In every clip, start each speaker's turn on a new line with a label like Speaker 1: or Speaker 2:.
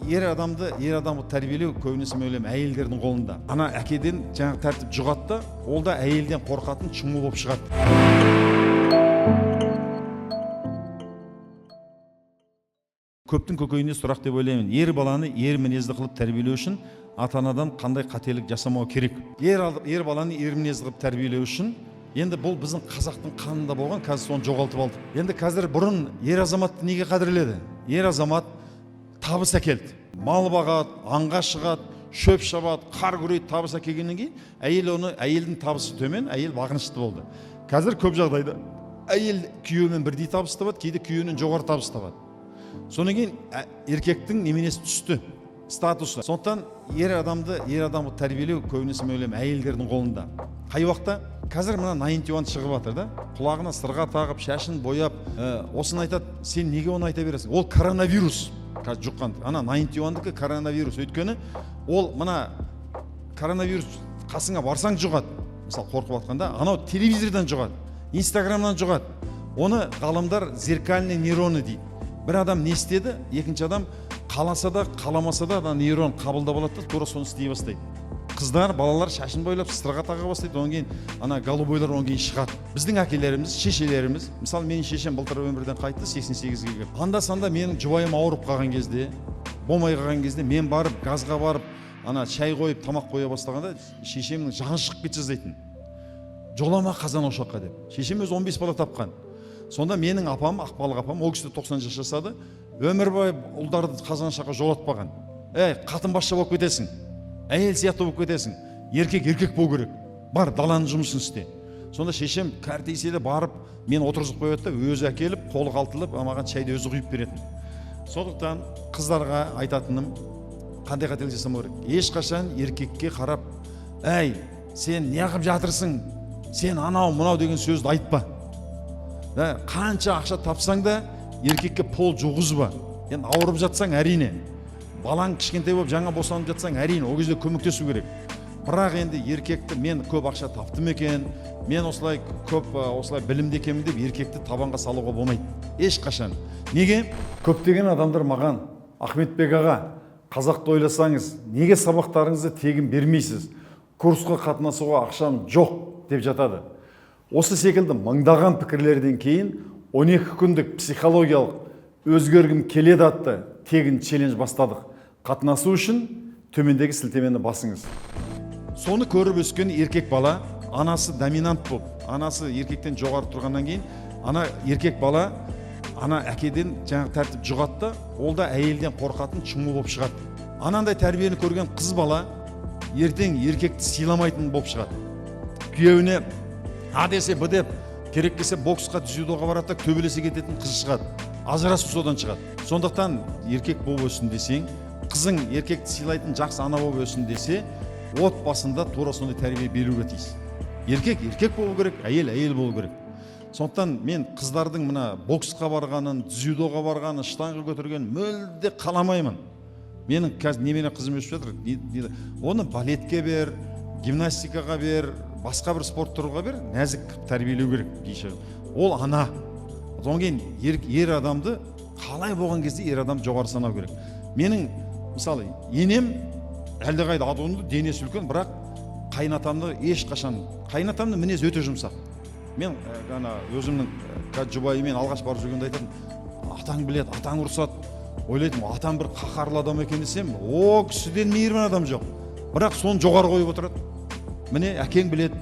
Speaker 1: Ер адамды ер адам қылып тәрбиелеу көбінесе, мен ойлаймын, әйелдердің қолында. Ана әкеден жаңағы тәртіп жұғады да, ол да әйелден қорқатын чмо болып шығады. Көптің көкейінде сұрақ деп ойлаймын: ер баланы ер мінезді қылып тәрбиелеу үшін ата анадан қандай қателік жасамау керек? Ер баланы ер мінезді қылып тәрбиелеу үшін, енді бұл біздің қазақтың қанында болған, қазір соны жоғалтып алдық. Енді қазір, бұрын ер азаматты неге қадірледі? Ер азамат табыс әкелді, мал бағады, аңға шығады, шөп шабады, қар күрейді. Табыс әкелгеннен кейін әйел оны, әйелдің табысы төмен, әйел бағынышты болды. Қазір көп жағдайда әйел күйеуімен бірдей табыс табады, кейде күйеуінен жоғары табыс табады. Содан кейін еркектің неменесі түсті, статусы. Сондықтан ер адамды ер адам қылып тәрбиелеу көбінесе, мен ойлаймын, әйелдердің қолында. Қай уақытта? Қазір мына Ninety One шығып жатыр да, құлағына сырға тағып, шашын бояп, осыны айтады. Сен неге оны айта бересің? Ол коронавирус қазір жұққан. Ана Ninety One-дікі коронавирус, өйткені ол мына коронавирус қасыңа барсаң жұғады. Мысалы, қорқып жатқанда анау телевизордан жұғады, инстаграмнан жұғады. Оны ғалымдар зеркальный нейроны дейді. Бір адам не істеді, екінші адам қаласа да, қаламаса да, ана нейрон қабылдап алады да, тура соны істей бастайды. Қыздар, балалар шашын бойлап, сырға таға бастайды. Одан кейін ана голубойлар одан кейін шығады. Біздің әкелеріміз, шешелеріміз, мысалы, менің шешем былтыр өмірден қайтты, 88-ге келіп. Анда санда менің жұбайым ауырып қалған кезде, болмай қалған кезде, мен барып, газға барып, ана шай қойып, тамақ қоя бастағанда, шешемнің жаны шығып кете жаздайтын: «Жолама қазан ошаққа», — деп. Шешем өзі 15 бала тапқан. Сонда менің апам, Ақбалық апам, ол кісі де 90 жас жасады, өмір бойы ұлдарды қазан ошаққа жолатпаған. «Ей, қатын басша болып кетесің, әйел сияқты болып кетесің, еркек еркек болу керек, бар, даланың жұмысын істе». Сонда шешем кәртейсе де, барып мені отырғызып қояды да, өзі әкеліп, қолы қалтылып, маған шайды өзі құйып беретін. Сондықтан қыздарға айтатыным: қандай қателік жасамау керек? Ешқашан еркекке қарап: «Әй, сен неғып жатырсың, сен анау мынау деген сөзді айтпа да. Қанша ақша тапсаң да, еркекке пол жуғызба. Енді ауырып жатсаң, әрине, балаң кішкентай болып, жаңа босанып жатсаң, әрине, ол кезде көмектесу керек. Бірақ енді еркекті мен көп ақша таптым екен, мен осылай көп, осылай білімді екенмін деп, еркекті табанға салуға болмайды ешқашан. Неге? Көптеген адамдар маған: «Ахметбек аға, қазақты ойласаңыз, неге сабақтарыңызды тегін бермейсіз? Курсқа қатынасуға ақшам жоқ», — деп жатады. Осы секілді мыңдаған пікірлерден кейін 12 күндік психологиялық «Өзгергім келеді» атты тегін челлендж бастадық. Қатынасу үшін төмендегі сілтемені басыңыз. Соны көріп өскен еркек бала, анасы доминант болып, анасы еркектен жоғары тұрғаннан кейін, ана еркек бала ана әкеден жаңағы тәртіп жұғады да, ол да әйелден қорқатын чмо болып шығады. Анандай тәрбиені көрген қыз бала ертең еркекті сыйламайтын болып шығады. Күйеуіне а десе, б деп, керек келсе, боксқа, дзюдоға барады да, төбелесе кететін қыз шығады. Ажырасу содан шығады. Сондықтан еркек болып өссін десең, қызың еркекті сыйлайтын жақсы ана болып өссін десе, отбасында тура сондай тәрбие беруге тиіс. Еркек еркек болу керек, әйел әйел болу керек. Сондықтан мен қыздардың мына боксқа барғанын, дзюдоға барғанын, штанга көтергенін мүлде қаламаймын. Менің қазір немере қызым өсіп жатыр. Оны балетке бер, гимнастикаға бер, басқа бір спорт түрге бер, нәзік қылып тәрбиелеу керек кеше. Ол ана содан кейін ер адамды қалай болған кезде ер адам жоғары санау керек. Менің, мысалы, енем әлдеқайда адуынды, денесі үлкен, бірақ қайынатамды ешқашан, қайынатамның мінезі өте жұмсақ. Мен ана өзімнің жұбайыммен алғаш барып жүргенде айтатын: «Атаң біледі, атаң ұрсады». Ойлайтынмын, атам бір қаһарлы адам екен десем, о кісіден мейірбан адам жоқ, бірақ соны жоғары қойып отырады: «Міне, әкең біледі,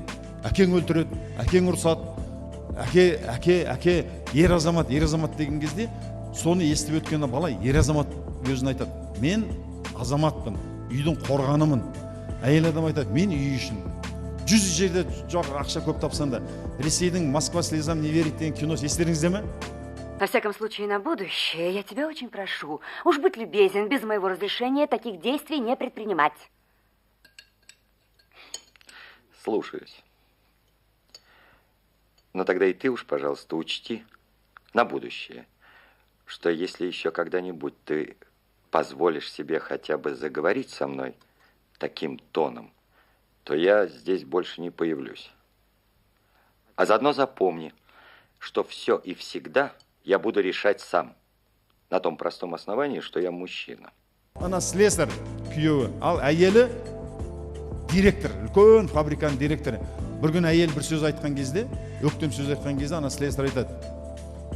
Speaker 1: әкең өлтіреді, әкең ұрсады, әке, әке, әке, ер азамат, ер азамат» деген кезде, соны естіп өткен бала ер азамат өзін айтады: «Мен азаматпын, үйдің қорғанымын». Әйел адам айтады: «Мен үй үшін жүз жерде жоқ, ақша көп тапсаң да». Ресейдің «Москва слезам не верит» деген киносы естеріңізде ме?
Speaker 2: Во всяком случае, на будущее я тебя очень прошу, уж будь любезен, без моего разрешения таких действий не предпринимать.
Speaker 3: Слушаюсь. Но тогда и ты уж, пожалуйста, учти на будущее, что если еще когда-нибудь ты позволишь себе хотя бы заговорить со мной таким тоном, то я здесь больше не появлюсь. А заодно запомни, что все и всегда я буду решать сам, на том простом основании, что я мужчина.
Speaker 1: Ана слесарь күйеуі, ал әйелі директор, үлкен фабриканың директоры. Бір күні әйел бір сөз айтқан кезде, өктем сөз айтқан кезде, ана слесарь айтады: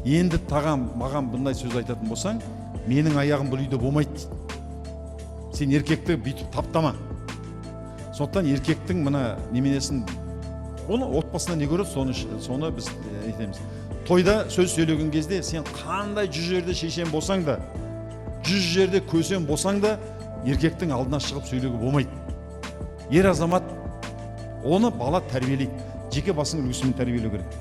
Speaker 1: «Енді тағам маған бұндай сөз айтатын болсаң, менің аяғым бұл үйде болмайды», – дейді. «Сен еркекті бүйтіп таптама». Сондықтан еркектің мына неменесін, оны отбасынан не көреді, соны біз айтамыз. Тойда сөз сөйлеген кезде сен қандай жүз жерде шешен болсаң да, жүз жерде көсем болсаң да, еркектің алдына шығып сөйлеуге болмайды. Ер азамат, оны бала тәрбиелейді, жеке басының үлгісімен тәрбиелеу керек.